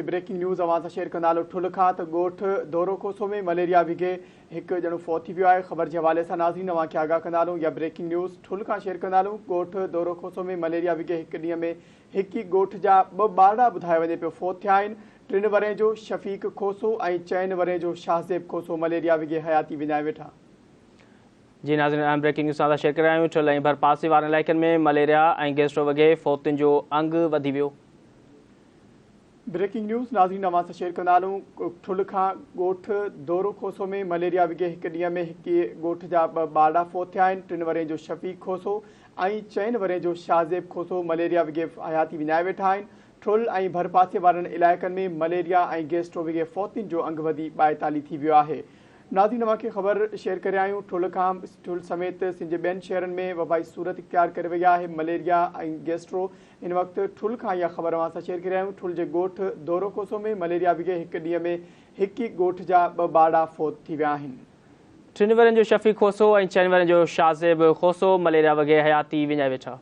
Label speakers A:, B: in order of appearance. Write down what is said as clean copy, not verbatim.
A: Breaking news اوهان سان share ڪندا هلو ٺل کان ته ڳوٺ دورو کوسو ۾ مليريا وگهي هڪ ڄڻو فوت ٿي ويو آهي خبر جي حوالي سان ناظرين اوهان کي آگاهه ڪندا هلون يا بريڪنگ نيوز ٺل کان شيئر ڪندا هلون ڳوٺ دورو کوسو ۾ مليريا وگهي هڪ ڏينهن ۾ هڪ ئي ڳوٺ جا ٻه ٻارڙا ٻڌايو وڃي پيو فوت ٿيا آهن ٽن ورهين جو شفيق کوسو ۽ چئن ورهين جو شاهزيب کوسو مليريا وگهي حياتي وڃائي ويٺا.
B: جي ناظرين اهم بريڪنگ نيوز سان شيئر ڪري رهيا آهيون ٺل ۽ ڀرپاسي وارن علائقن ۾ مليريا ۽ گيسٽرو وگهي فوتين جو انگ وڌي ويو.
A: بريڪنگ نيوز ناظرين اوهان سان شيئر ڪندا هلون ٺل کان ڳوٺ دورو کوسو ۾ مليريا وگهي هڪ ڏينهن ۾ هڪ ئي ڳوٺ جا ٻه ٻارڙا فوت ٿيا آهن ٽن ورهين جو شفيق کوسو ۽ چئن ورهين جو شاهزيب کوسو مليريا وگهي حياتي وڃائي ويٺا آهن ٺل ۽ ڀرپاسي وارن علائقن ۾ مليريا ۽ گيسٽرو وگهي فوتين جو انگ وڌي 42 ٿي ويو آهي ناظرين اوهان کي خبر شيئر ڪري آيون ٺل کان ٺل سميت سنڌ جي ٻين شهرن ۾ وبائي صورت اختيار ڪري وئي آهي مليريا ۽ گيسٽرو هن وقت ٺل کان اها خبر اوهان سان شيئر ڪري رهيا آهيون ٺل جي ڳوٺ دورو کوسو ۾ مليريا وگهي هڪ ڏينهن ۾ هڪ ئي ڳوٺ جا ٻه ٻارڙا فوت ٿي ويا آهن.
B: ٽن ورهين جو شفيق کوسو ۽ چئن ورهين جو شاهزيب کوسو مليريا وگهي حياتي وڃائي ويٺا.